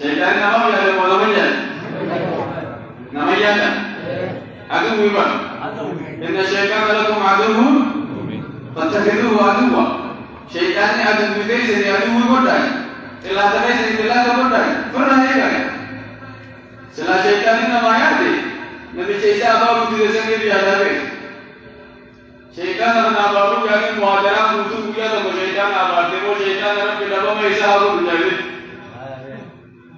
Shayxaanni namaaf yaada moo nama yaada? Nama yaada. Aduwwi bara. Inna shayxaana lakum aduwwun fattakhidhuuhu aduwwa. Shayxaanni aduwwi keessanii aduwwi godhaa. Xilaata keessanii xilaata godhaa. Firra eegaa. Silaa shayxaanni namaa yaade namicha isa abaaruu dide saniif yaadaa beeka. Sheyxaana kana abaaruu yaanii muhaadaraa guutuu guyyaa tokko sheyxaana abaarte moo sheyxaana rabbi dhabama isaa haa godhu jedhanii.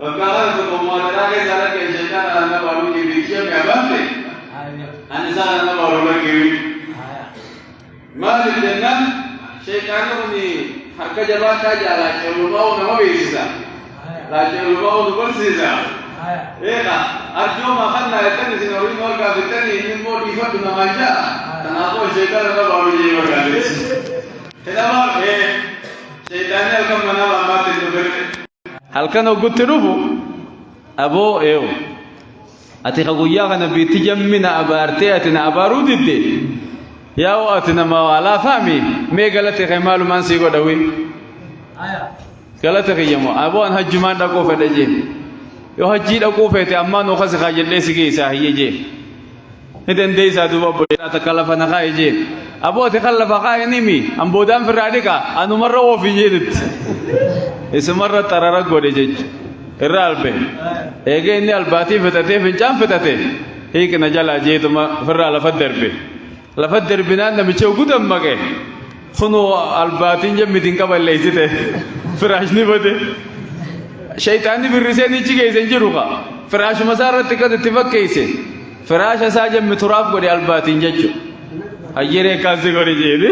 Waggaa kana tokko muhaadaraa keessaa lakkee sheyxaana kana abaaruu jibiitii jammi abaarte ani isaa kana abaaruu lakkee. Maaliif jennaan sheyxaanni kun harka jabaataa jaalaa collumaa'uu nama beeksisa. Laacollumaa'uu nu barsiisa. Eega arjooma kannaa jettanii isin horii nu harkaa fixxanii inni immoo dhiifadhu namaan ja'a. Kanaafuu sheyxaana irra baaruu jee barbaaddeessi. Kanaaf sheyxaanni halkan manaa ammaatti hin dhufe. Halkan hoggutti dhufu aboo eewu. Ati ka guyyaa kana biitti jammi na abaartee ati na abaaruu didde. Yaa'oo ati nama waa laafaami mee galate kee maalumaan sii godha wii. Galata kiyya moo aboo an hajjumaan dhaquu fedha jee. Yoo hajjii dhaquu feete ammaa nu kasi kaa jedhee si geessaa hiyye jee. Ni dandeessaa duuba obbo jedhaa takka lafa na kaa'e jee. Aboo ati kan lafa kaa'e nimi an boodaan firraa dhiqa anumarra oofi jeetutti. Isumarra xarara godhe jechu. Irra albe. Eegee inni albaatii fixatee fincaan fixate hiiqina jalaa jeetuma firraa lafa darbe. Lafa darbinaan namicha ugu dammaqe kunoo albaatiin jemmitiin qaballeessite firaashni bade. Shayxaanni birrisee nichi keessa hin jiru kaa. Firaashuma isaa irratti kan itti fakkeesse firaasha isaa jemmi turaaf godhe albaatiin jechuudha. Hayyeree kaansi godhe jeeni.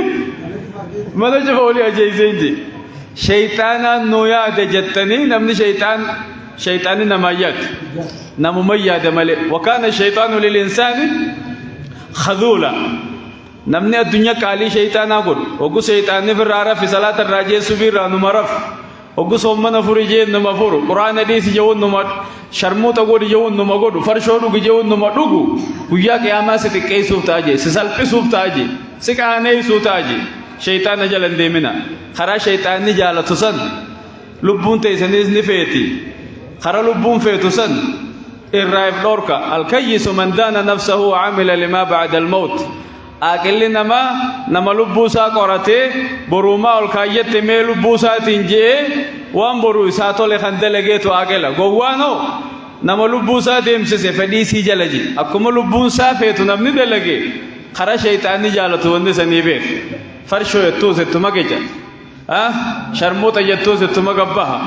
Mana cufa olii ajeessee hin jee. Shayxaanaan nu yaade jettanii namni shayxaan shayxaanni namaa yaadu. Namuma yaada malee. Wakaana shayxaanu lil insaani khaduula. Namni addunyaa qaalii shayxaanaa godhu. Oggu shayxaanni firraa rafi salaata irraa jee subii irraa numa rafu. Oggu soommana furi jee numa furu. Quraana dhiisi jehuun numa sharmuuxa godhi jehuun numa godhu. Farshoo dhugi jehuun numa dhugu. Guyyaa qiyaamaa si xiqqeessuuf ta'a jee. Si salphisuuf ta'a jee. Si qaaneessuu ta'a jee. Shayxaana jala hin deemina. Karaa shayxaanni jaalatu san lubbuun teessanis ni feeti. Karaa lubbuun feetu san irraa if dhorka. Alkayyisu man daana nafsahu wa amila limaa ba'da almawt. Aaqilli namaa nama lubbuu isaa qoratee boruumaa ol kaayyatte mee lubbuu isaatiin je'ee waan boruu isaa tole kan dalageetu aaqila. Gowwaan hoo nama lubbuu isaa deemsise fedhii isii jala ji. Akkuma lubbuun isaa feetu namni dalage karaa shayxaanni jaalatu wanni sanii beek. Farshoo jettuus ittuma qica. Sharmuuxa jettuus ittuma gabbaha.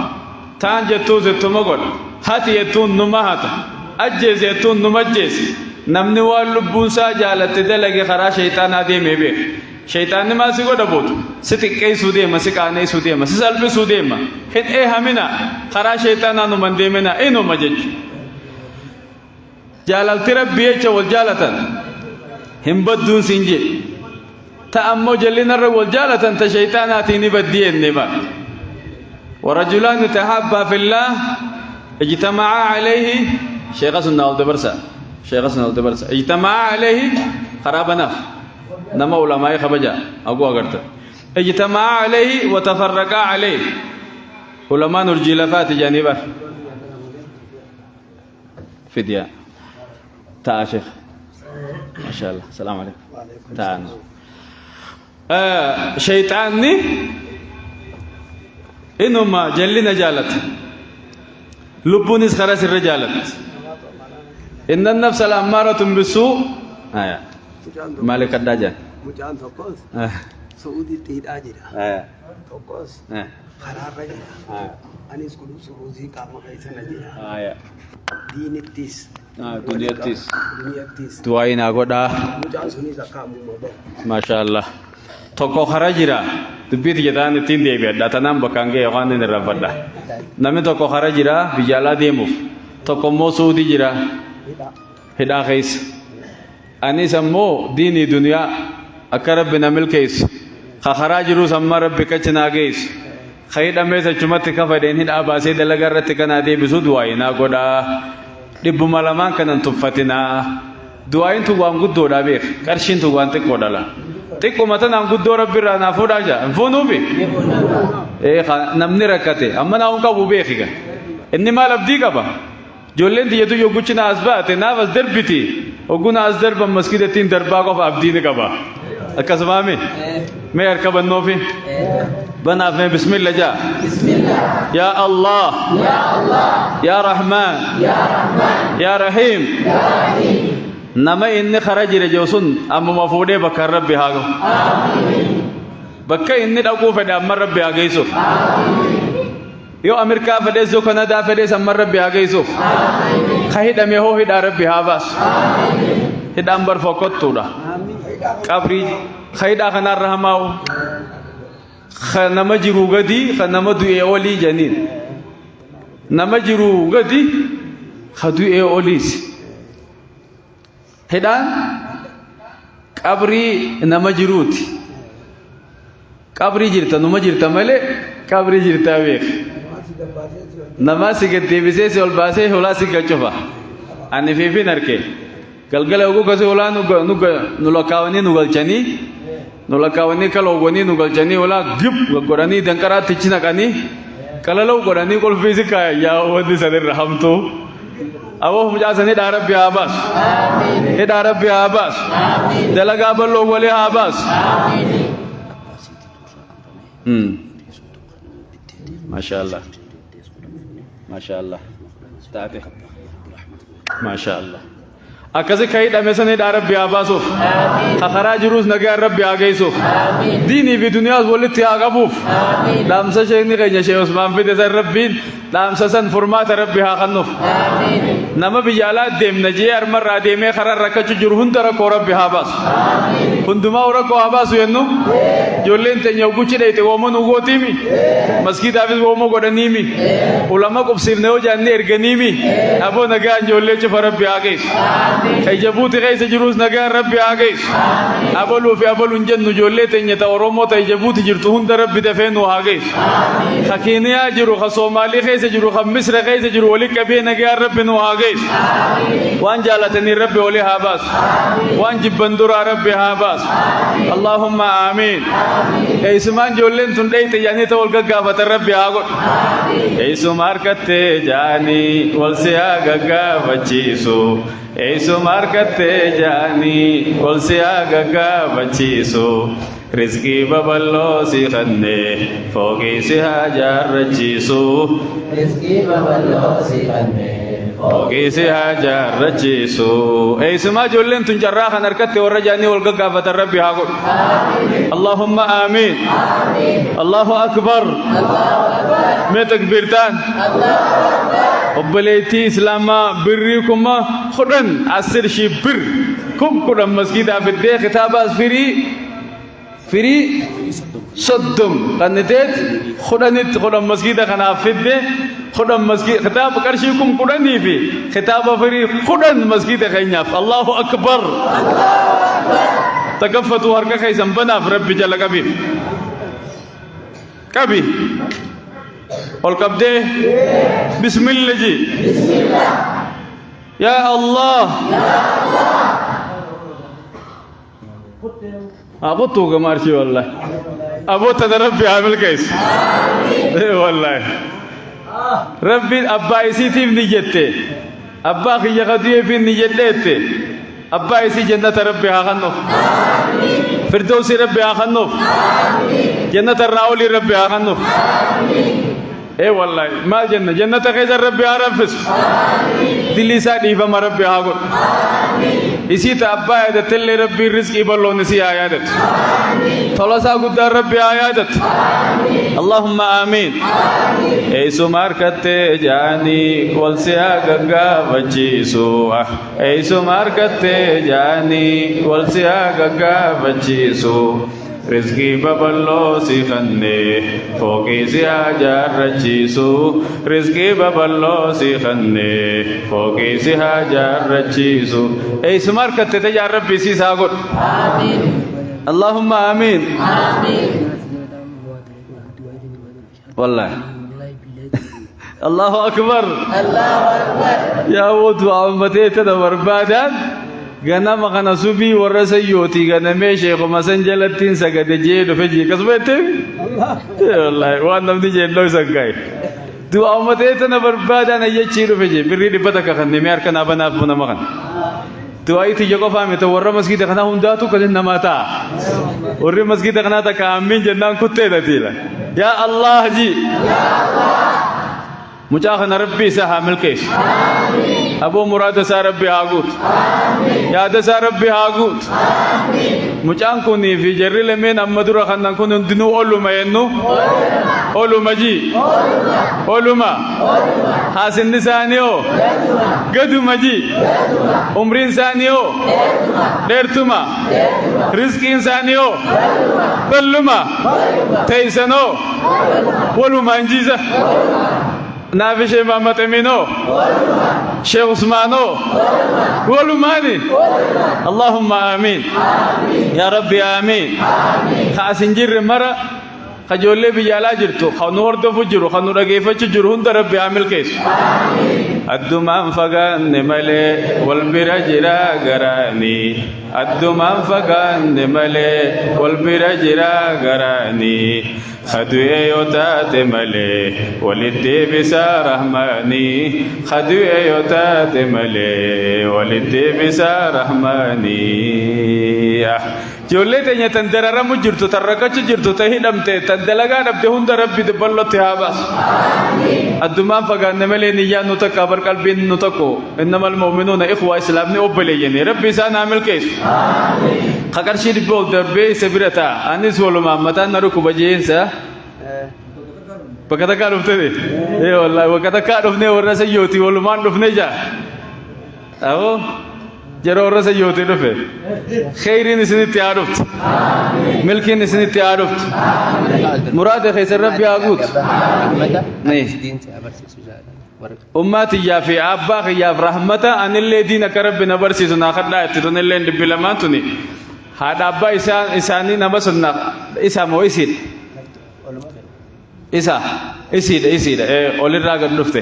Taan jettuus ittuma godha. Hati jettuun numa hata. Ajjeesi jettuun numa ajjeesi. Namni waan lubbuun isaa jaalatte dalage karaa shayxaanaa deemee beeka. Shayxaanni maal si godha booda? Si xiqqeessuu deema, si qaaneessuu deema, si salphisuu deema. Hin eehamina karaa shayxaanaa numa hin deemina inuma jechuudha. Jaalalti Rabbii jecha wal jaalatan hin badduun siin jedhe. Ta ammoo jallinarra wal jaalatan ta shayxaanaatiin ni baddii jennee bara. Warajulaani tahabbaa fillah ijtama'aa alayhi sheekha sunnaa ol dabarsa. Sheekha sunnaa ol dabarsa. Ijtama'aa alayhi karaa banaaf nama ulamaa'ii kabaja aguu agarta. Ijtama'aa alayhi wa tafarraqaa alayhi. Ulamaan urjii lafaati jedhanii bara. Fidya. Ta'a sheekh. Masha Allah. Salaamu alaikum. Ta'a. Shayxaanni inuma jallina jaalata. Lubbuunis karaa sirra jaalatti. Inna nafsa la'ammaaratun bisuu. Maali kadhaa jaan? Mucaan tokkos Su'uudiitti hidhaa jira. Tokkos karaarra jira. Anis kunuunsa ruuzii qaama keessa na jira. Diinittis. Duniyattis. Duniyattis. Du'aayi naa godhaa. Mucaan sunis akka ammuma bahu. Maasha Allah. Tokko kara jira. Dubbii tiyya ta'an ittiin deebi'adha. Tanaan bakkaan ga'e yookaan inni irraanfadha. Namni tokko kara jira biyya alaa deemuuf. Tokko immoo Suudii jira. Hidhaa keessa. Anis ammoo diinii duniyaa akka Rabbi na milkeessu. Ka karaa jirus amma Rabbi kachi naa geessu. Ka hidhamees achumatti ka fedheen hidhaa baasee dalagaa irratti ka naa deebisu du'aayi naa godhaa. Dhibbuma lamaan kanan tuffatinaa. Du'aayin tun waan guddoodha beek. Qarshiin tun waan xiqqoodha la. Xiqquma tanaan guddoo Rabbi irraa naa fuudhaa jaa. Hin fuunuufi? Ee namni rakkate amma naa hin qabu beeki ga. Inni maal abdii qaba? Ijoolleen tiyyatu yogguchi na as baate naaf as darbiti. Hogguu na as darban maskiidattiin darbaa qofa abdii ni qaba. Akkasumaami? Mee harka bannoofi? Banaaf mee bismilla jaa. Yaa Allah. Yaa Rahmaan. Yaa Rahiim. Nama inni kara jira jiru sun ammuma fuudhee bakka Rabbi haa gahu. Bakka inni dhaquu fedhe amma Rabbi haa geessuuf. Yoo Ameerikaa fedhes yoo Kanadaa fedhes amma Rabbi haa geessuuf. Ka hidhame hoo hidhaa Rabbi haa baasu. Hidhaan bar fokkottuudha. Qabrii ka hidhaa kanarra hamaa'u. Ka nama jiruu gadi ka nama du'ee olii janiin. Nama jiruu gadi ka du'ee oliis. Hidhaan qabrii nama jiruuti. Qabrii jirta numa jirta malee qabrii jirtaa beek. Namaa si gad deebisee si ol baasee hulaa si gachufa. Ani fiifin arke. Galgala oguu kasii hulaa nu lakkaawanii nu galchanii nu lakkaawanii kaloowwanii nu galchanii hulaa gib godhanii danqaraatti ichi naqanii qalalaw godhanii qulfii si kaayan yaa wanni sanirra hamtuu. Aboo mucaa san hidhaa Rabbi haa baasu. Hidhaa Rabbi haa baasu. Dalagaa bal'oo walii haa baasu. Maasha Allah. Maasha Allah. Taate. Maasha Allah. Akkasi ka hidhame san hidhaa Rabbi haa baasuuf. Ka karaa jiruus nagaan Rabbi haa geessuuf. Diinii fi duniyaas walitti haa qabuuf. Dhaamsa sheekni keenya Sheekh Usmaan fide san Rabbiin dhaamsa san furmaata Rabbi haa kennuuf. Nama biyya alaa deemna jee armarraa deemee karaa rakkachuu jiru hunda rakkoo Rabbi haa baasu. Hundumaa rakkoo haa baasu jennu. Ijoolleen teenya guchi dheeyte wooma nu gootiimi. Maskiidaafis wooma godhaniimi. Ulama qubsiifne yoo jaanne erganiimi. Aboo nagaan ijoollee cufa Rabbi haa geessu. Ka Jabuuti keessa jirus nagaan Rabbi haa geessu. Abaluu fi abalu hin jennu ijoollee teenya ta Oromoo ta Jabuuti jirtu hunda Rabbi dafee nu haa geessu. Ka Keeniyaa jiru, ka Soomaalii keessa jiru, ka Misra keessa jiru wali qabee nagaan Rabbi nu haa geessu. Waan jaalatanii Rabbi walii haa baasu. Waan jibban duraa Rabbi haa baasu. Allahumma aamiin. Eessumaan ijoolleen tun dheeyte jedhanii ta wal gaggaafatan Rabbi haa godhu. Eessuma harkattee jaanii wal si haa gaggaafachiisu. Eessuma harkattee jaanii wal si haa gaggaafachiisu. Rizqii babal'oo si kenne fooqii si haa jaarrachiisu. Rizqii babal'oo si kenne Fooqii si haa jaarrachiisu. Eessumaa ijoolleen tun carraa kan harkatte warra jaanii wal gaggaafatan Rabbi haa godhu. Allahumma aamiin. Allahu akbar. Mee takbiirtaan. Obboleettii Islaamaa birrii 10,000 10,000 bir 10,000 maskiidaa fiddee kitaabaas firii firii 30 kanniteet kudhanitti 10 maskiida kanaaf fidde 10 maskiida kitaaba qarshii 10,000 fi kitaaba firii 10 maskiida keenyaaf. Allahu akbar. Takaffatu harka keessan banaaf Rabbi jala qabiif. Qabi. Ol qabdee. Bismillah ji. Yaa Allah. Haa qottuu gamaarchi wallahi. Aboo tana Rabbi haa milkeessu. Wallahi. Rabbiin abbaa isiitiif ni jette. Abbaa kiyya kadu'eefiin ni jedheette. Abbaa isii jannata Rabbi haa kennuuf. Firdawsii Rabbi haa kennuuf. Jannata irraa olii Rabbi haa kennuuf. Ee wallahi maal jenna, jannata keessa Rabbi haa raffisu. Dilli isaa dhiifama Rabbi haa godhu. Isii ta abbaa yaadattellee Rabbiin rizqii bal'oon isii haa yaadatu. Tola isaa guddaan Rabbi haa yaadatu. Allahumma aamiin. Eessuma harkattee jaanii wal si haa gaggaafachiisu. Eessuma harkattee jaanii wal si haa gaggaafachiisu. Rizqii babal'oo si kenne fooqii si haa jaarrachiisu. Rizqii babal'oo si kenne fooqii si haa jaarrachiisu. Eessuma harkatte tajaan Rabbi isiis haa godhu. Allahumma aamiin. Wallahi. Allahu akbar. Yaa wootu ammatee tana barbaadaan ganama kana subii warra sayyootii ganamee sheekuma san jalattiin sagade jee dhufe jee akkasuma jettee wallahi waan namni jeelloo isan gahe. Du'a uummatee tana barbaadaan ayyachii dhufe jee birrii 100 kan nemee harka naa banaaf nama kan. Du'aa tiyya qofaa miti, warra masgiida kanaa hundaatu kan namaa ta'a. Warri masgiida kanaa takka amiin jennaan kutteedha tiila. Yaa Allah ji. Mucaa kana Rabbi isaa haa milkeessu. Aboo, muraada isaa Rabbi haa guutu. Yaada isaa Rabbi haa guutu. Mucaan kunii fi jarri lameen amma dura kanan kun hundinuu oluma yennu. Oluma ji. Oluma. Haasinni isaanii hoo? Gaduma ji. Umriin isaanii hoo? Dheertuma. Rizqiin isaanii hoo? Balluma. Teessanoo? Walumaan jiisa. Naaf ishee Mahammad Eminoo? Sheekh Usmaanoo? Walumaani? Allahumma amiin. Yaa Rabbi, amiin. Ka as hin jirre mara, ka ijoollee biyya alaa jirtu, ka nu hordofu jiru, ka nu dhageeffachuu jiru hunda Rabbi haa milkeessu. Addumaan fagaanne malee wal bira jira garaanii. Addumaan fagaanne malee wal bira jira garaanii. Kadu'e yoo taate malee walitti deebisaa Rahmaanii. Kadu'e yoo taate malee walitti deebisaa Rahmaanii. Ijoollee teenya tan dararamu jirtu, tan rakkachu jirtu, tan hidhamte, tan dalagaa dhabde hunda Rabbi bal'ootti haa baasu. Addumaan fagaanne malee niyyaan nu takka bar, qalbiin nu tokko. إنما المؤمنون إخوة, islaamni obboleeyyani. Rabbi isaan haa milkeessu. Ka qarshii 100 ol darbee isa bira ta'a. Anis walumaan mataan na dhukkuba jeensa. Bakka takkaa dhuftee? Ee wallaahi, bakka takkaa dhufnee warra sayyooti walumaan dhufnee jaa. Aboo, yeroo warra sayyootii dhufe. Kheyriin isinitti haa dhuftu. Milkiin isinitti haa dhuftu. Muraada keessan Rabbi haa guutu. Diin si agarsiisu jaalala. Ummaa tiyyaa fi abbaa kiyyaaf rahmata, anillee diin akka Rabbi na barsiisu naa kadhaa itti. Tunillee 200 tuni. Haadha abbaa isaanii nama sun isa moo isiidha? Isa isiidha, isiidha, olirraa gad dhufte.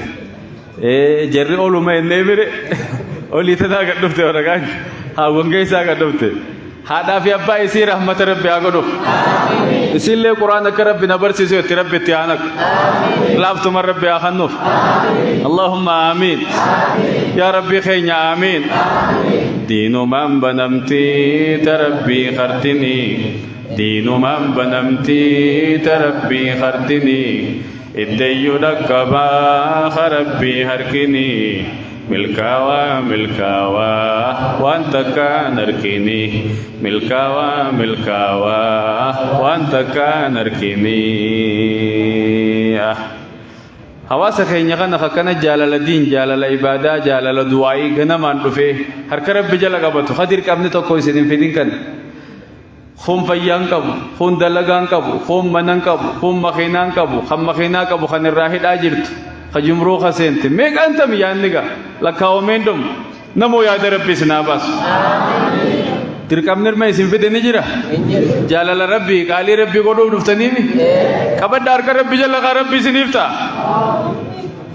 Jarri oluma ennee bire olii tanaa gad dhufte, waraqaan haawwan keessaa gad dhufte. Haadhaa fi abbaa isii rahmata Rabbi haa godhuuf. Isillee Quraan akka Rabbi na barsiisu itti Rabbi itti haa naqu. Laaftuma Rabbi haa kennuuf. Allahumma amiin. Yaa Rabbi keenya, amiin. Diinumaan banamtii ta Rabbii kartinii. Diinumaan banamtii ta Rabbii kartinii. Iddeeyyuu dhaqqabaa ka Rabbii harkinii. Milkaawaa, milkaawaa, waan takkaan argini. Milkaawaa, milkaawaa, waan takkaan argini. Hawaasa keenya kana akkana jaalala diin, jaalala ibaadaa, jaalala du'aayii ganamaan dhufee harka Rabbi jala qabatu hadir qabni tokko isin hin fidin kan. Kun fayyaan qabu, kun dalagaan qabu, kun manan qabu, kun makiinaan qabu, kan makiinaa qabu kan irraa hidhaa jirtu, ka jumruu ka seente meeqaan tami yaanni gaa lakkaawameen dhumu. Namoo yaada Rabbi isin haa baasu. Dirqamni irma isin fide ni jira. Jaalala Rabbii qaalii Rabbii godhuuf dhuftaniimi. Qabadha harka Rabbi jala kaa Rabbi isiniif ta'a.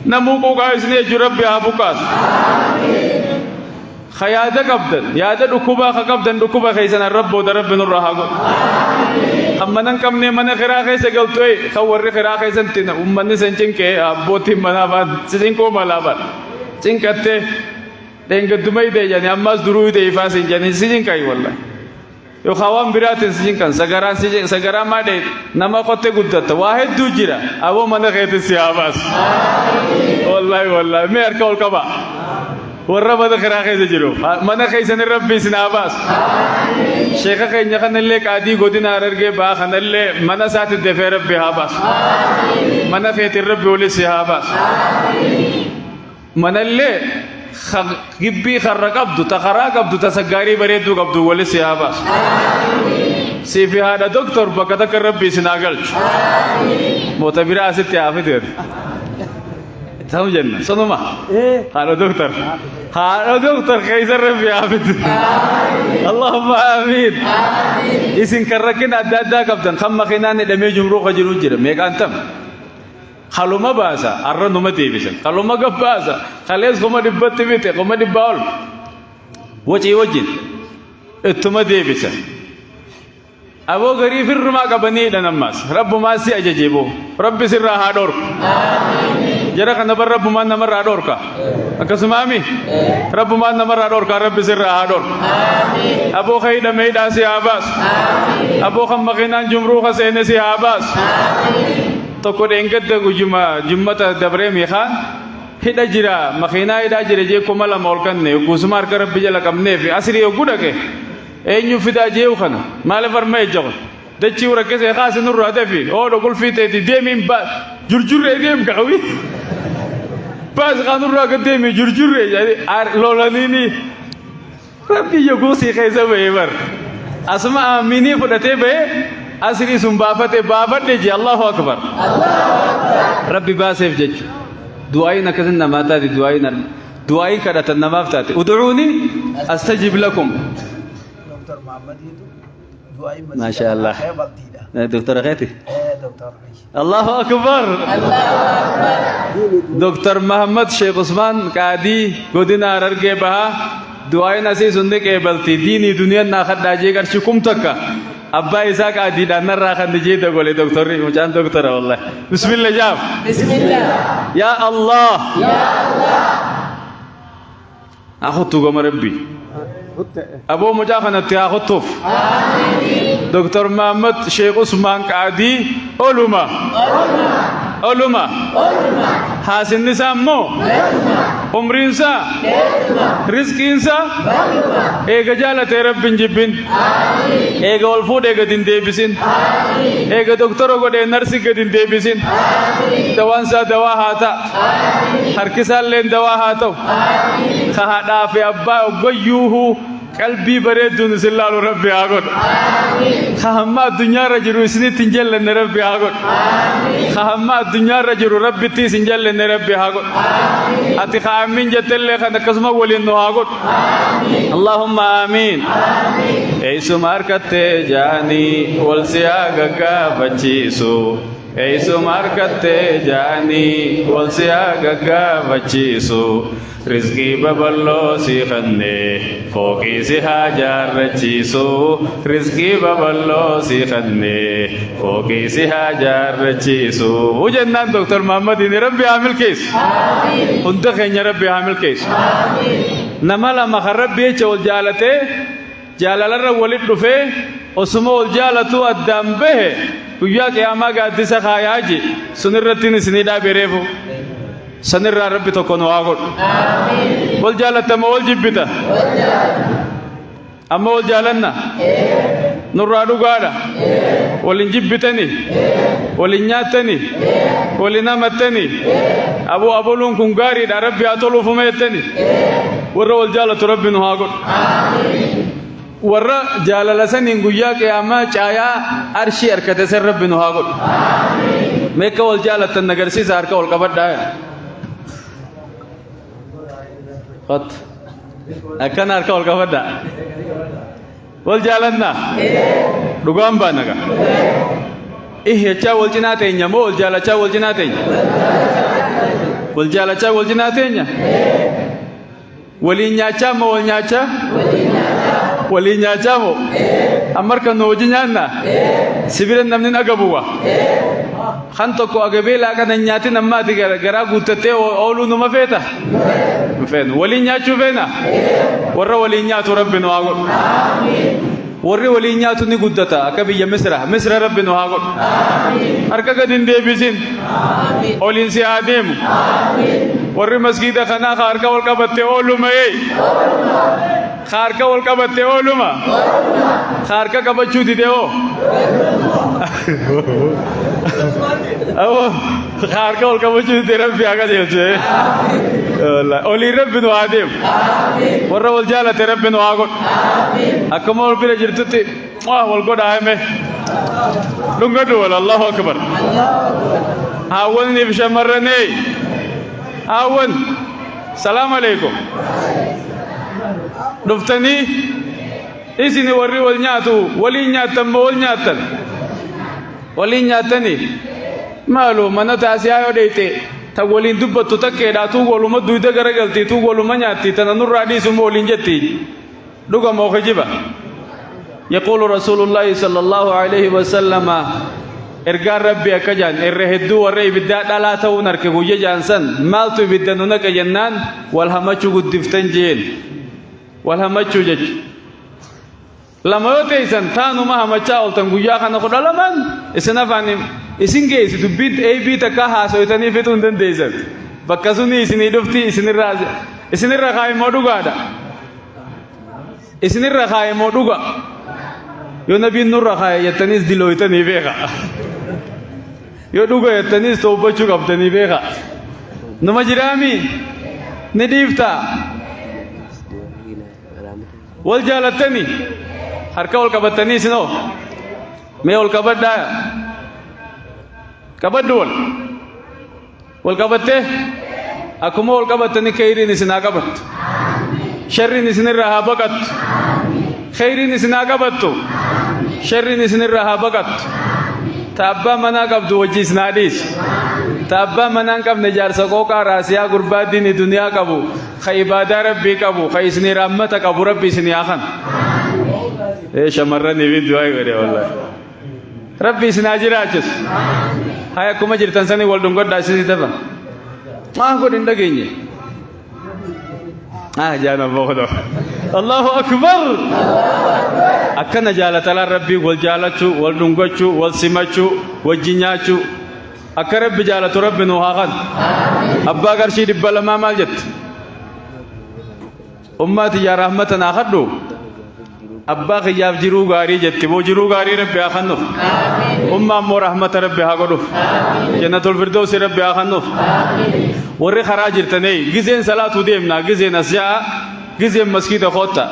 Namuu quuqaa isin jechuu Rabbi haa buqqaasu. Ka yaada qabdan, yaada dhukkubaa ka qabdan, dhukkuba keessan arrabbooda Rabbi nurraa haa godhu. Kan mana hin qabne, mana kiraa keessa galtu, kan warri kiraa keessatti uummanni san cinqee, abbootiin manaa fa'aan si cinquu malaa bara. Cinqattee dheengadduma hidhee jedhanii ammas duruu hidhee ifaa siin jedhanii si cinqayi wallahi. Yookaan waan biraatiin si cinqan, sagaraan si sagaraan maa dhee nama qottee guddatta, waa hedduu jira. Aboo, mana keetiin si haa baasu. Wallahi, wallahi, mee harka ol qabaa. Warra mana kiraa keessa jiru, mana keessan Rabbi isin haa baasu. Sheeka keenya kanallee, qaadii godina Harargee ba'aa kanallee, mana isaatti dafee Rabbi haa baasu. Mana keetiin Rabbi wali si haa baasu. Manallee gibbii karra qabdu, ta karaa qabdu, ta saggaarii bareedduu qabdu wali si haa baasu. Siifi haadha doktor bakka takka Rabbi isin haa galchu. Moota biraa asitti haa fiteetu. Ta'u jenna sanuma. Haadha doktor. Haadha doktor keessa Rabbi haa fitu. Allahumma amiin. Isin kan rakkina adda addaa qabdan, kan makiinaan hidhamee jumruu ka jiru jira meeqaan tam. Kaluma baasa, har'a numa deebisan. Kaluma gabbaasa, kalees 100,000tti bite, 100,000 ol. Wacii wajjin ittuma deebisan. Aboo, garii firrumaa qabanii hidhan ammas. Rabbumaa si ajaje boo. Rabbi sirraa haa dhorku. Jara kana bar Rabbumaan namarraa dhorka. Akkasumaami? Rabbumaan namarraa dhorka Rabbi sirraa haa dhorku. Aboo ka hidhame hidhaa si haa baasu. Aboo kan makiinaan jumruuka seene si haa baasu. Tokko dheengadda guyyuma jummata dabree miikaan hidha jira makiinaa hidhaa jira jee 2000 ol kanne guusuma harka Rabbi jala qabnee fi asrii yogguu dhaqe eenyu fidaa jeewu kana maaliif harma ejja kun Dachii urakkisee kaasi nurraa dafi oodho qulfii teeti deemiin ba jurjurree deem kawi baas kaa nurraa gad deemi jurjurree jedhanii lolaniini rabbi yoguu sii keessa bahee bar asuma aaminii fudhatee bahee asrii sun baafate baafadhe jee Allahu akbar rabbi baaseef jechu du'aayin akkasin namaa taate du'aayin du'aayin kadhatan namaaf taate ud'uuni astajib lakum Dr. Muhammadiitu du'aayi Maasha Allah. Baltiidha. Doktora keeti? Dr. Kiyya. Allahu Akbar. Dr. Muhammad Sheikh Usman Qaadii godina Harargee Bahaa du'aayin asii sun ni qeebalti diinii duniyaan naa kadhaa jee qarshii 1000 abbaa isaa qaadiidhaan narraa kan jee dagole doktorri mucaan doktora wallahi. Bismillah jaaf. Bismillah. Yaa Allah. Ya Allah. Haa kottu gama Rabbii. Aboo mucaa kanatti haa kottuuf. Doktar Mahammad Sheekh Usmaan Qaadii oluma. Oluma. Haasinni isaa immoo umriin isaa rizqiin isaa eega jaalatee Rabbi hin jibbin. Eega ol fuudhee gad hin deebisin. Eega doktora godhee narsi gad hin deebisin. Dawaan isaa dawaa haa ta'a. Harki isaalleen dawaa haa ta'u. Ka haadhaa fi abbaa oggoyyuuhuu qalbii bareedduun isin laalu Rabbi haa godhu. Ka hamma addunyaarra jiru isinitti hin jallanne Rabbi haa godhu. Ka hamma addunyaarra jiru Rabbitti isin jallanne Rabbi haa godhu. Ati ka aamiin jettellee kan akkasuma waliin nu haa godhu. Allahumma aamiin. Eessuma harkattee jaanii wal si haa gaggaafachiisu. Eeysuma harkattee ja'anii wal si haa gaggaafachiisu. Rizqii baballoo si kenne fooqii si haa jaarrachiisu. Rizqii baballoo si kenne fooqii si haa jaarrachiisu. Jennaan Dr. Muhammadiin Rabbi haa milkeessu. Hunda keenya Rabbi haa milkeessu. Nama lama kan Rabbi jecha wal jaalatee Jaalalarra walit dhufee osuma wal jaalatuu addaan bahe guyyaa qiyaamaa gaaddisa kaayaa je sunirrattiin isinii dhaabe reefu sanirraa rabbi tokko nu haa godhu. Wal jaalatta moo wal jibbita? Amma wal jaalanna? Nurraa dhugaadha? Wal hin jibbitani? Wal hin nyaattani? Wal hin hamattani? Aboo aboluun kun gaariidha rabbi haa toluufuma jettani? Warra wal jaalatu rabbi nu haa godhu. Warra jaalala saniin guyyaa qiyaamaa caayaa arshii harkate san rabbi nu haa godhu. Meeqa wal jaalattan nagarsiisa harka wal qabadhaa. Qot. Akkana harka wal qabadhaa. Wal jaalannaa? Dhugaan baana gaa. Ih jechaa wal cinaa teenya moo wal jaalachaa wal cinaa teenya? Wal jaalachaa wal cinaa teenya? Waliin nyaachaa moo wal nyaachaa? Waliin nyaachaa moo? Amma harka nu hojii nyaanna? Sibira namni agabuwa. Kan tokko agabee laaqana hin nyaatin amma ati garaa guuttattee ooluu numa feeta? Hin feenu. Waliin nyaachuu feena? Warra waliin nyaatu Rabbi nu haa godhu. Warri waliin nyaatu ni guddata akka biyya Misra. Misra Rabbi nu haa godhu. Harka gadi hin deebisin. Oliin si haa deemu. Warri masgiida kanaa ka harka wal qabatte ooluma ee. Ka harka wal qabatte ooluma. Ka harka qabachuu dide hoo. Awoo ka harka wal qabachuu dide Rabbi haa qajeelchu. Oliin Rabbi nu haa deemu. Warra wal jaalate Rabbi nu haa godhu. Akkuma wal bira jirtutti waa wal godhaa hime. Dhungadhu wal Allahu akbar. Haawwaniif shamarranee. Haawwan. Salaam alaikum. Dhuftanii isin warri wal nyaatu waliin nyaattan moo wal nyaattan? Waliin nyaattanii? Maaloo mana taasiyaa yoo dheeyte tan waliin dubbattu takkeedhaa tuu waluma duyda garagalti tuu waluma nyaatti tana nurraa dhiisu moo waliin jetti dhuga moo kijiba? يقول رسول الله صلى الله عليه وسلم Ergaan Rabbii akka jaan irra hedduu warra ibiddaa dhalaa ta'uun harke guyya jaan san maaltu ibidda nu naqe jennaan wal hamachuu guddiftan jeen. Wal hamachuu jechu. Lama yoo teessan taanuma hamachaa ooltan guyyaa kana 12n isin afaan isin geessi dubbiin eebii takkaa haasoytanii fixuu hin dandeessan. Bakka suni isinii dhufti isinirraa isinirra kaa'imoo dhugaadha. Isinirra kaaye moo dhuga? Yoo nabiin nurra kaaye jettaniis dilooytanii beeka. Yoo dhuga jettaniis toobbachuu qabdanii beeka. Numa jiraami? Ni dhiiftaa? Wal jaalattanii? Harka wal qabattanii isinoo? Mee wal qabadhaa? Qabadhu wal. Wal qabattee? Akkuma wal qabattanii kheyriin isin haa qabattu. Sharriin isinirraa haa baqattu. Kheyriin isin haa qabattu. Sharriin isinirraa haa baqattu. Ta abbaa manaa qabdu wajji isin haa dhiisu. Ta abbaa manaa hin qabne jaarsa qooqaa raasiyaa gurbaa diini duniyaa qabu ka ibaadaa rabbii qabu ka isinii raammata qabu rabbi isinii haa kanu. Ee shamarraniif du'aa godhe wallahi. Rabbi isin haa jiraachisu. Hay akkuma jirtan sanii wal dhungadhaa isin dafa. Maa godhin hin dhageenye. Ah jaana booda. Allahu akbar. Akkana jaalatalaan Rabbii wal jaalachuu, wal dhungachuu, wal simachuu, wajji nyaachuu. Akka Rabbi jaalatu Rabbi nu haa kanu. Abbaa qarshii 200 maal jette? Ummaa tiyyaa rahmata naa kadhu. Abbaa kiyyaaf jiruu gaarii jetti boo jiruu gaarii Rabbi haa kennuuf. Ummaa immoo rahmata Rabbi haa godhuuf. Jannatul Firdawsi Rabbi haa kennuuf. Warri karaa jirtanee gizeen salaatuu deemna gizeen as ja'a gizeen maskiida kootta.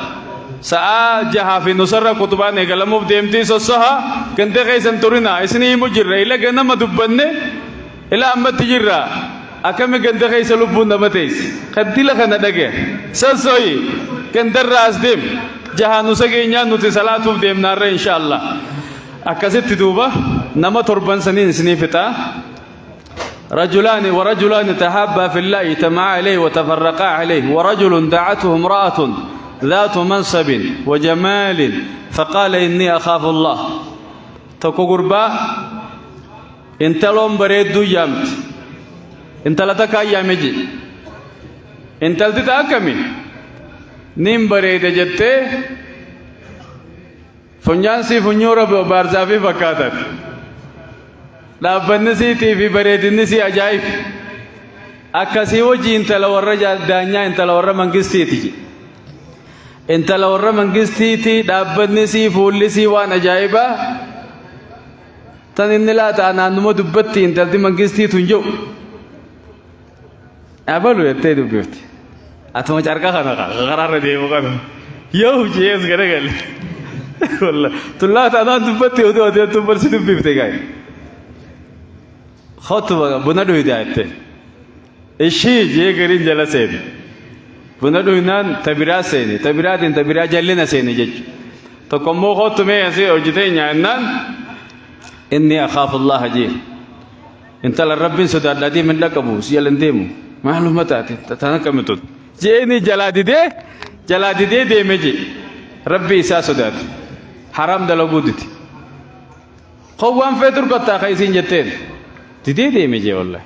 Sa'aa jahaa fi nusarra kutubaan eegalamuuf deemtii sossoha ganda keessan turina isinii himu jirra ila ganama dubbanne Ila ammatti jirra. Akkami ganda keessa lubbuun nama teessi. Kan dila kana dhagaya. Sossoyi. Gandarraa as deem. Jahaa nusa geenyaan nuti salaatuuf deemnaarra insha Allah. Akkasitti duuba nama torban saniin isinii fixaa. رجلان ورجلان تحابا في الله اجتمعا عليه وتفرقا عليه ورجل دعته امرأة ذات منصب وجمال فقال إني أخاف الله تكو غربا Intaloon bareedduu yaamti. Intala takkaa yaame jee. Intalti ta akkami? Nin bareeda jettee funyaan sii funyoora baarzaafii fakkaatan. Dhaabbanni siitii fi bareedinni sii ajaa'ib. Akkasii wajji intala warra daanyaa intala warra mangistiiti je. Intala warra mangistiiti dhaabbanni sii fuulli sii waan ajaa'ibaa. Tan inni laata anaannuma dubbatti intalti mangistii tun jedhu. Abalu jettee dubbifti. Atuma carqa kana karaarra deemu kana. Yoo jees garagale. Walla tun laata anaan dubbatti oduu ati tun barsi dubbifte gaa'e. Kottu buna dhuydaa jette. Ishii jee gariin jala seene. Buna dhuynaan ta biraa seene. Ta biraatiin ta biraa jallina seene jechuudha. Tokko immoo kottu mee asii hojjetee nyaannaan inni akhaafullaha jee. Intala rabbiin sodaadha deem hin dhaqabu si jala hin deemu. Maaluma taate tan akkami tun. Jee inni jalaa didee jalaa didee deeme jee. Rabbi isaa sodaate. Haraam dalaguu dide. Koo waan feetu dhukattaa ka isiin jetteen. Didee deeme jee wallahi.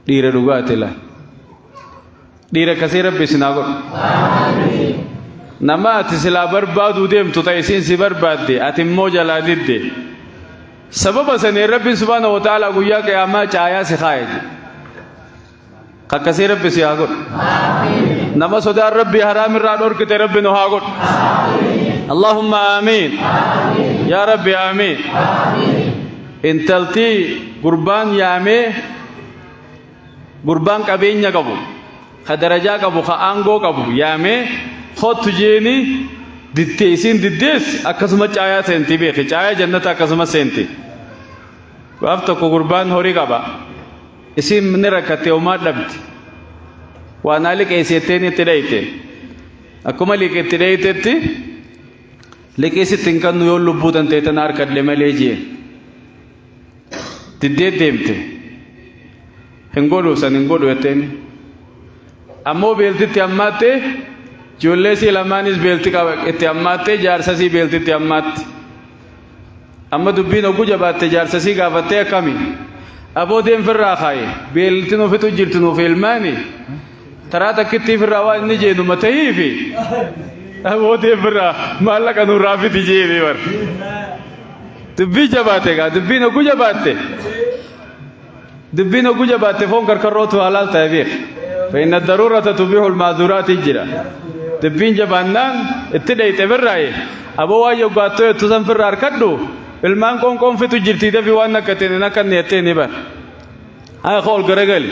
Dhiira dhugaati laa. Dhiira akkasii rabbi isin haa godhu. Nama ati silaa barbaaduu deemtu ta'e isiin si barbaadde ati immoo jalaa didde. Sababa saniin rabbiin subhaanahu wa ta'ala guyyaa qiyaamaa caayaa si kaaya jedhe. Akkasii rabbi si haa godhu. Nama sodaan rabbi haraam irraa dhorkite rabbi nu haa godhu. Allahumma aamiin. Yaa rabbi aamiin. Intalti gurbaan yaamee gurbaan qabeenya qabu ka darajaa qabu ka aangoo qabu yaamee kottu jeeni diddee isiin diddees akkasuma caayaa seenti beeki caayaa jannata akkasuma seenti. Gaaf tokko gurbaan horii qaba isiin ni rakkatte homaa dhabdi waan haali qeessetteen itti dhayte akkuma liqi itti dhaytetti Liqii sitti hin kannu yoon lubbuu tantee tana arkadhe malee jee. Diddee deemte. Hin godhu san hin godhu jetteeni. Ammoo beeltitti hammaatte ijoollee sii lamaanis beelti itti hammaatte jaarsa sii beeltitti hammaatte. Amma dubbiin hogguu jabaatte jaarsa sii gaafattee akkami? Aboo deem firraa kaayi. Beelti nu fixu jirti nuuf ilmaani. Taraa takkittii firraa waan inni jeenuma tahiifi. Aboo deem firraa maallaqa nurraa fidi jeeni bar. Dubbii jabaate gaa dubbiin hogguu jabaatte. Dubbiin hogguu jabaatte foon karkarrootu halaal ta'e beek. Fa'inna daruurata tubiihul maaduraati jira. Dubbiin jabaannaan itti dheeyxe firraaye. Aboo waan yoggaattoo jettu san firra harkadhu. Ilmaan qoonqoon fitu jirtii dafi waan akka ta'e akka inni jettee ni bar. Haa ol garagali.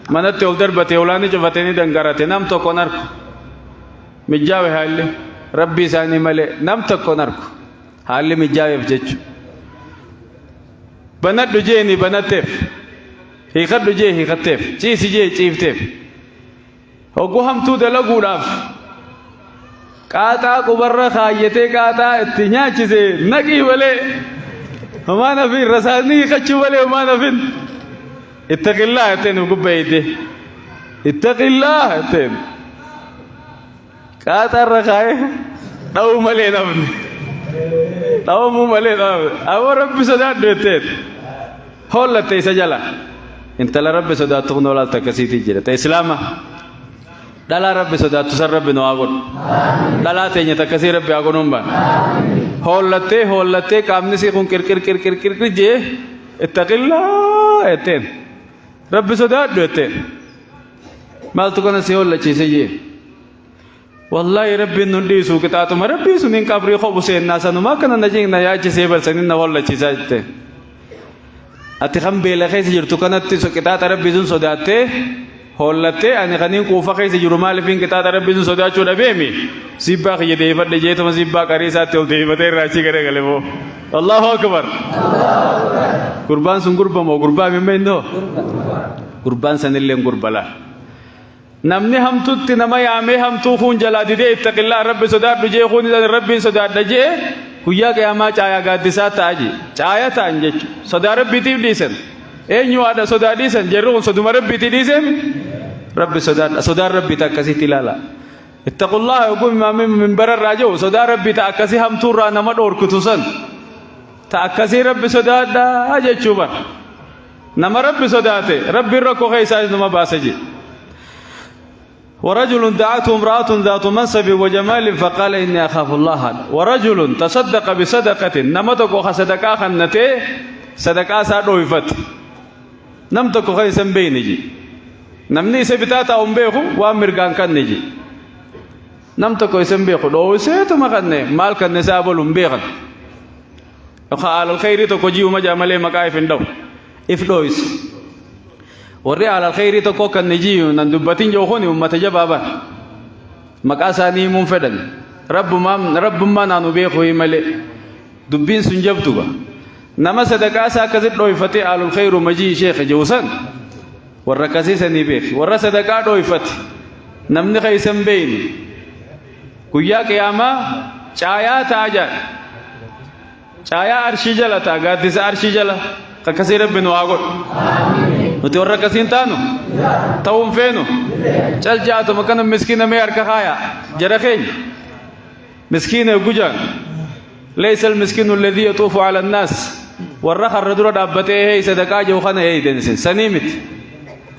Manatti ol darbate olaanni cufatee ni dangarate nam tokkoon arku. Mijjaawe haalli rabbii isaanii malee nam tokkoon arku. Haalli mijjaaweef jechu. Banadhu jeeni banatteef. Hiikadhu jee hiikatteef. Ciisi jee ciifteef. Hogguu hamtuu dalaguudhaaf qaaxaa qubarra kaayyatee qaaxaa itti nyaachise naqii malee homaan hafin rasaasni hiikachuu malee homaan hafin ittaqillaa jetteen nu gubbeeyte ittaqillaa jetteen qaaxaarra kaayee dha'uu malee nafni dha'umuu malee nafni aboo rabbi sodaadhu jetteen hollatte isa jala intala rabbi sodaattu kun olaalta akkasiitii jira ta islaama dhalaa rabbi sodaattu san rabbi nu haa godhu dhalaa teenya takkasii rabbi haa godhuun baan hollattee hollattee qaamni isii kun qirqir qirqir qirqir jee ittaqillaa jetteen rabbi sodaadhu jetteen maaltu kana si hollachiise jee Wallaahi rabbiin nun dhiisu qixaaxuma rabbii suniin qabrii kophu seennaa sanuma akkana na na yaachisee balsaniin na hollachiisaa jette. Ati kan beela keessa jirtu kanatti qixaaxa rabbii sun sodaattee hollattee ani kaniin quufa keessa jiru maaliifin qixaaxa rabbii sun sodaachuu dhabeemi sibbaa kiyya deebifadhe jeetuma sibbaa qarii isaatti ol deebifatee irraa achi garagale moo. Allahu akbar. Gurbaan sun gurba moo gurbaa mimma innoo? Gurbaan sanillee gurbalaa. Namni hamtutti nama yaamee hamtuu kuun jalaa didee ittaqillaa rabbi sodaadhu jee kuun isan rabbiin sodaadha jee guyyaa qiyaamaa caayaa gaaddisaa ta'a jee caaya ta'an jechu sodaa rabbiitiif dhiisan eenyu haadha sodaa dhiisan jarri kun soduma rabbiitii dhiiseemi rabbi sodaadha sodaan rabbii ta akkasitti ilaala ittaqullaha yogguu imaamni minbara irraa jiru sodaa rabbii ta akkasii hamtuurraa nama dhoorkitu san ta akkasii rabbi sodaadha jechuu bara Nama Rabbi sodaate Rabbiin rakkoo keessaas nama baasa jedhe. ورجل دعته امرأة ذات منصب وجمال فقال إني أخاف الله ورجل تصدق بصدقة نمتك صدقة خنته صدقة سادويفت نمتك خيسا بينجي نمني سبتاتا أم بيخو وامرغان كنجي nam tokko isa hin beeku dhooseetuma kanne maal kanne isaa bolu hin beekan yookaan aalal khayrii tokko ji'uma jaa malee maqaa if hin dha'u if dhooyse warri aalal khayrii tokko kanne ji'u nan dubbatin jiru kuni ummata jabaa bara maqaa isaanii himuun fedhan rabbumaan rabbummaa naanu beeku malee dubbiin sun jabdu ba nama sadaqaa isaa akkasitti dhooyfatee aalul khayru majii sheekhe jiru san Warra akkasii sanii beeki. Warra sadaqaa dhooyfate. Namni keessa hin beeyne. Guyyaa qiyaamaa caayaa ta'a jedha. Caayaa arshii jala ta'a. Gaaddisa arshii jala. Akkasii rabbi nu haa godhu. Nuti warra akkasii hin taanu? Ta'uu hin feenu? Cal jaatuma kana miskiina mee harka kaaya. Jara keenya. Miskiina gujaan. Laysa al-miskiinu alladhii yaxuufu ala annaas. Warra karra dura dhaabbatee hey sadaqaa jiru kana eeydan isin. Sanii miti.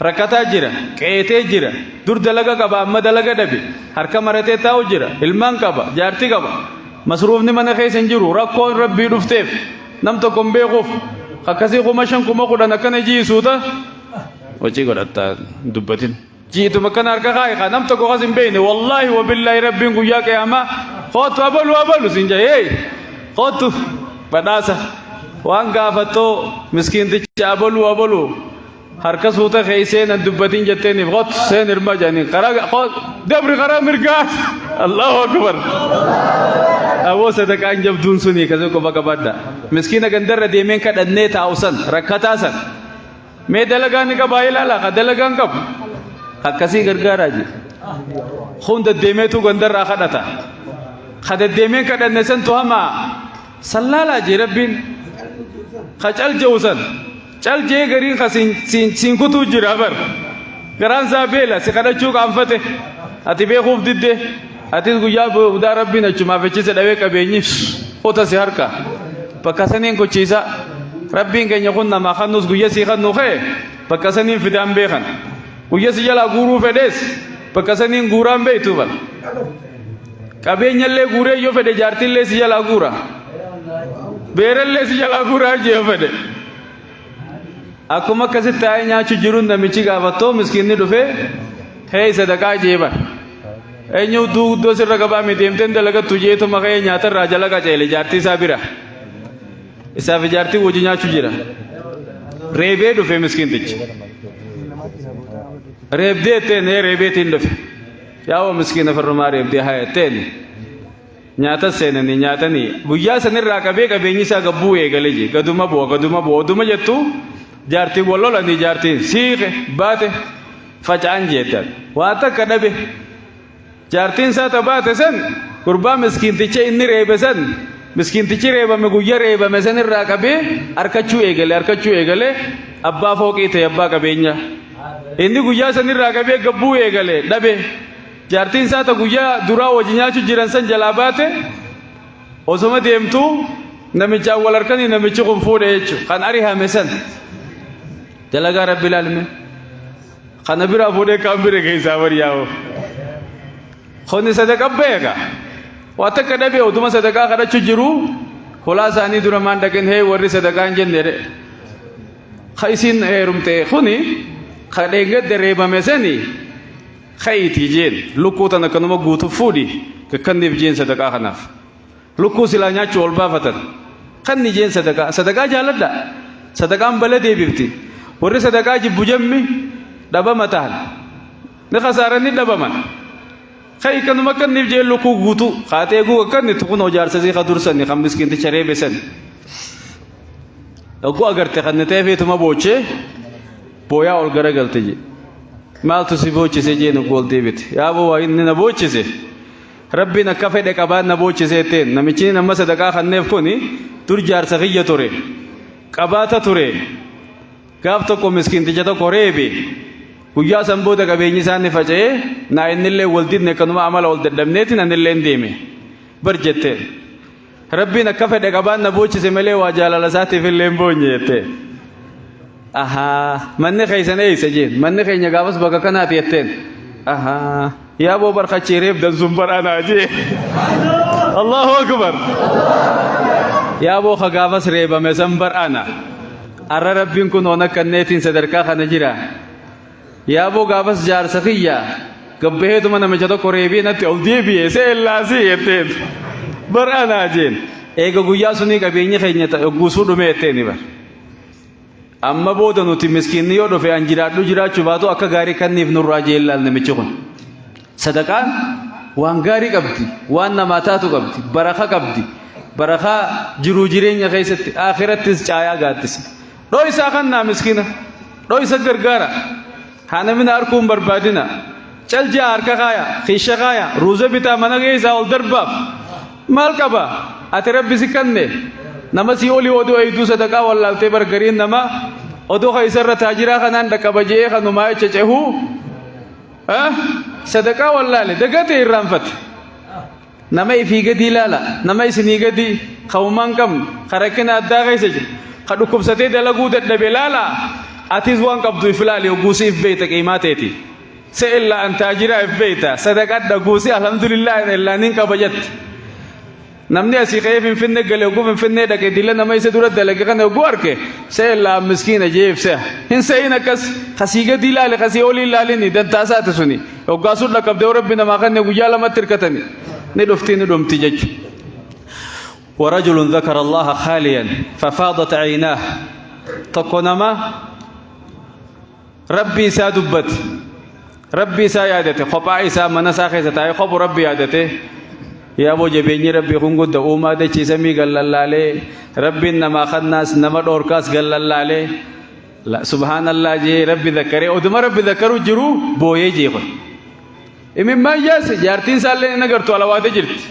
Rakkataa jira. Qeetee jira. Dur dalaga qaba amma dalaga dhabe. Harka maratee taa'u jira. Ilmaan qaba. Jaartii qaba. Masruufni mana keessa hin jiru. Rakkoon rabbii dhufteef. Nam tokko hin beekuuf. Akkasii 5000 10,000 akkana jiisuuta. Hojii godhattaa dubbatin. Jiituma kana harka kaa'i kaa nam tokko kas hin beekne wallaahi wabillaahi rabbiin guyyaa qiyaamaa kootu abalu abalu siin jedhe hey kootu badhaasa waan gaafattoo miskiinticha abalu abalu harka suuta keeysee nan dubbatin jetteeniif kootu seen hirma jedhaniin karaa dabri karaa mirgaa allahu akbar aboo sadaqaan jabduun suni kasii qofa qabadha miskiina gandarra deemeen kadhannee taa'u san rakkataa san Mee dalagaa ni qabaa ilaala ka dalagaa hin qabu. Akkasii gargaaraa jira. Kun deddeemeetu gandarraa kadhata. Ka deddeemeen kadhanne santu hamaa. Sallaalaa jee rabbiin. Ka cal je'u san. Cal jee gariin ka siin kutuu jira bar. Garaan isaa beela si kadhachuu qaanfate. Ati beekuuf didde. Atis guyyaa boodaa rabbiin achumaaf echise dhawee qabeenyi kuta si harka. Bakka saniin kuchiisa. Rabbiin keenya kun namaa kannus guyya sii kannu ka'e bakka saniin fidaan beekan. Guyya si jalaa guuruu fedhees bakka saniin guuraan beektu bal. Qabeenyallee guuree yoo fedhe jaartillee si jalaa guura. Beerallee si jalaa guuraa jee yoo fedhe. Akkuma akkasitti taa'ee nyaachuu jiruun namichi gaafattoo miskiinni dhufee hee sadaqaa jee bar. Eenyu udduu guddoo sirra qabaa miti deemteen dalagattu jeetuma ka'ee nyaatarraa jala qaceele jaartii isaa bira. Isaaf jaartii wajji nyaachuu jira. Reebee dhufe miskiintichi. Reebdee etteen ee reebeetiin dhufe. Yaa'oo miskiina firrumaa reebdee haa etteen. Nyaata seenanii nyaatanii guyyaa sanirraa qabee qabeenyi isaa gabbuu eegale jee gaduma bu'a gaduma bu'a oduma jettu jaartiin wal lolanii jaartiin siiqe baate faca'an jeettan waa takka dhabe jaartiin isaa ta baate san gurbaa miskiinticha inni reebe san miskiintichi reebame guyya reebame san irraa qabee arkachuu eegale arkachuu eegale abbaa fooqii ta'e abbaa qabeenya inni guyyaa san irraa qabee gabbuu eegale dhabe. Jaartiin isaa ta guyyaa duraa wajji nyaachuu jiran san jalaa baate osoma deemtuu namichaan wal harkanii namichi kun fuudhe jechuudha. Kan arihame san dalagaa rabbi ilaalme. Kana biraa fuudhee kaan bira keessaa baryaa'u. Kuni sadaqa beeka. Waa takka dhabee oduma sadaqaa kadhachuu jiru hulaa isaanii dura maan dhaqin hee warri sadaqaa hin jenne jedhe. Ka isiin heerumte kuni ka dheengadda reebame sani Ka'iitii jeen lukkuu tana akkanuma guutuu fuudhi kakkanniif jeen sadaqaa kanaaf. Lukkuu silaa nyaachuu ol baafatan. Kanni jeen sadaqaa. Sadaqaa jaaladha. Sadaqaan bala deebifti. Warri sadaqaa jibbu jammi dhabama tahan. Ni khasaaran ni dhabaman. Ka'i kanuma kanniif jeen lukkuu guutuu. Kaatee guu akkanni kunoo jaarsasii ka dursani kan miskiinticha reebe sani. Yogguu agarte kan ni ta'eefituma boochee booyaa ol garagalte jee. Maaltu si boochise jeen ogguu ol deebite. Yaaboo waa inni na boochise. Rabbiin akka fedhe qabaan na boochise jetteen. Namichi nama sadaqaa kanneef kuni dur jaarsa kiyya ture. Qabaata ture. Gaaf tokko miskiinticha tokko reebe. Guyyaa san booda qabeenyi isaa ni faca'ee naa innillee wal didne kanuma amala wal dadhabneetiin anillee deeme. Bar jetteen. Rabbiin akka fedhe qabaan na boochise malee waa jaalala isaatiif illee hin boonye jetteen. Ahaa manni keessan eessa jeen manni keenya gaafas bakka kanaati jetteen. Ahaa yaa boo barkachii reebdan sun bar anaa jee. Allahu akbar. Yaa boo ka gaafas reebame san bar ana. Arra rabbiin kun oon akka neetiin sadarkaa kana jira. Yaa boo gaafas jaarsa kiyya gabbaheetuma namicha tokko reebee natti ol deebi'e see ellaasii jetteen. Bar anaa jeen. Eega guyyaa sunii qabeenyi keenya guusuu dhume jetteeni bar. Amma booda nuti miskiinni yoo dhufe an jiraadhu jiraachuu baatu akka gaarii kanniif nurraa jeellaal namichi kun. Sadaqaan waan gaarii qabdi, waan namaa taatu qabdi, baraka qabdi. Barakaa jiruu jireenya keessatti akhirattis caayaa gaaddisa. Dhoo isaa kannaa miskiina, dhoo isa gargaara. Haa namni na arguu hin barbaadina. Cal ji'a harka kaaya, kiisha kaaya, ruuza bitaa mana keessaa ol darbaaf. Maal qaba? Ati rabbi si kanne. Nama sii olii oduu eeyduu sadaqaa wallaaltee bargariin nama oduu ka isarra taajiraa kanaan dhaqqaba je'ee kanumaa jecha cehuu sadaqaa wallaale dagatee irraanfate. Nama ifii gadii ilaala, nama isinii gadii ka uumaa hin qabne, ka rakkina addaa keessa jiru, ka dhukkubsatee dalaguu dadhabe ilaala. Atis waan qabdu if ilaali hogguu si if beeyta qiimaa teeti. Se illaa an taajiraa if beeyta sadaqadha guusi alhamdulillah illaa nin qaba jette. Namni asii ka'ee Finfinnee gale hogguu Finfinnee dhaqe dila nama isa dura dalage kana hogguu arke se illaa an miskiina jee if se'a. Hin se'in akkas kasii gadi ilaali kasii olii ilaalini dantaa isaati suni. Hoggaa sun dhaqqabdee rabbi namaa kanne guyyaa lamatti hirkatani ni dhufti ni dhumti jechuudha. ورجل ذكر الله خاليا ففاضت عيناه tokko nama rabbi isaa dubbate rabbi isaa yaadate kophaa isaa mana isaa keessa taa'ee kophu rabbi yaadate yaaboo jabeenyi rabbi kun gudda uumaa dachii samii gallallaalee rabbiin namaa kannaas nama dhoorkaas gallallaalee subhaanallah jee rabbi zakkaree oduma rabbi zakkaruu jiru booyee jee kun imimmaan yaase jaartiin isaallee hin agartu alawaate jirti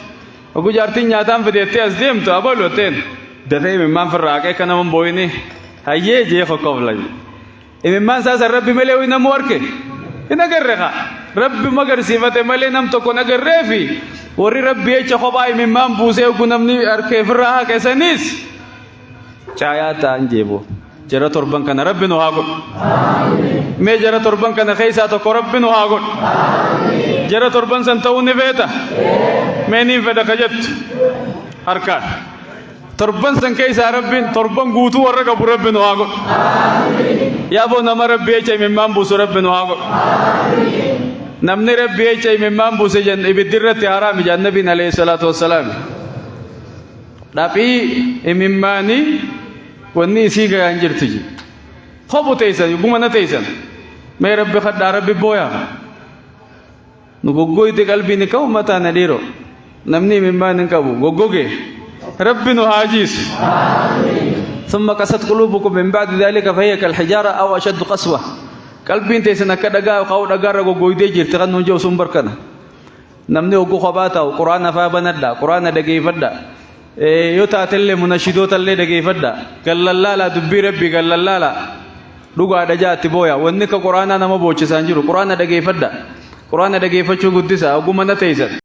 Oguu jaartiin nyaataan fideettee as deemtu abalu jetteen dafee imimmaan firraa haqee akka nama hin boo'ini hayyee jee kokkofla. Imimmaan isaa san rabbi malee ho'i namuu arke hin agarre kaa rabbi magarsiifate malee nam tokko hin agarree fi warri rabbi jecha kophaa imimmaan buusee oguu namni arkee firraa haqe sanis Caayaa ta'an jeeboo. Jara torban kana Rabbi nu haa godhu. Mee jara torban kana keessaa tokko Rabbi nu haa godhu. Jara torban san ta'uu ni feeta? Mee niin fedha ka jettu? Harkaan. Torban san keessaa Rabbiin torban guutuu warra qabu Rabbi nu haa godhu. Yaaboo nama Rabbi jecha imimmaan buusu Rabbi nu haa godhu. Namni Rabbi jecha imimmaan buuse jenna ibiddi irratti haraami jedhan Nabiin alayhi salaatu wassalaam. Dhaphii imimmaanii wanni isii gayaan jirtu ji. Kophu teessan yoguma na teessan. Mee Rabbi kadhaa Rabbi booyaa. Nu goggoyte qalbiin hin qabu mataa na dhiiroo. Namni imimmaan hin qabu goggoge. Rabbi nu haa jiisu. ثم قست قلوبكم من بعد ذلك فهي كالحجارة أو أشد قسوة qalbiin teessan akka dhagaa yookaan dhagaarra goggoydee jirti kan nuun jiru sun barkana. Namni hogguu kophaa taa'u quraana faa banadha, quraana dhageeffadha. Yoo taatellee munashidoota illee dhageeffadha. Gallallaalaa dubbii Rabbii gallallaalaa. Dhugaadha jaatti booya. Wanni akka quraanaa nama boochisaa hin jiru. Quraana dhageeffadha. Quraana dhageeffachuu guddisa. Hogguu mana teessan.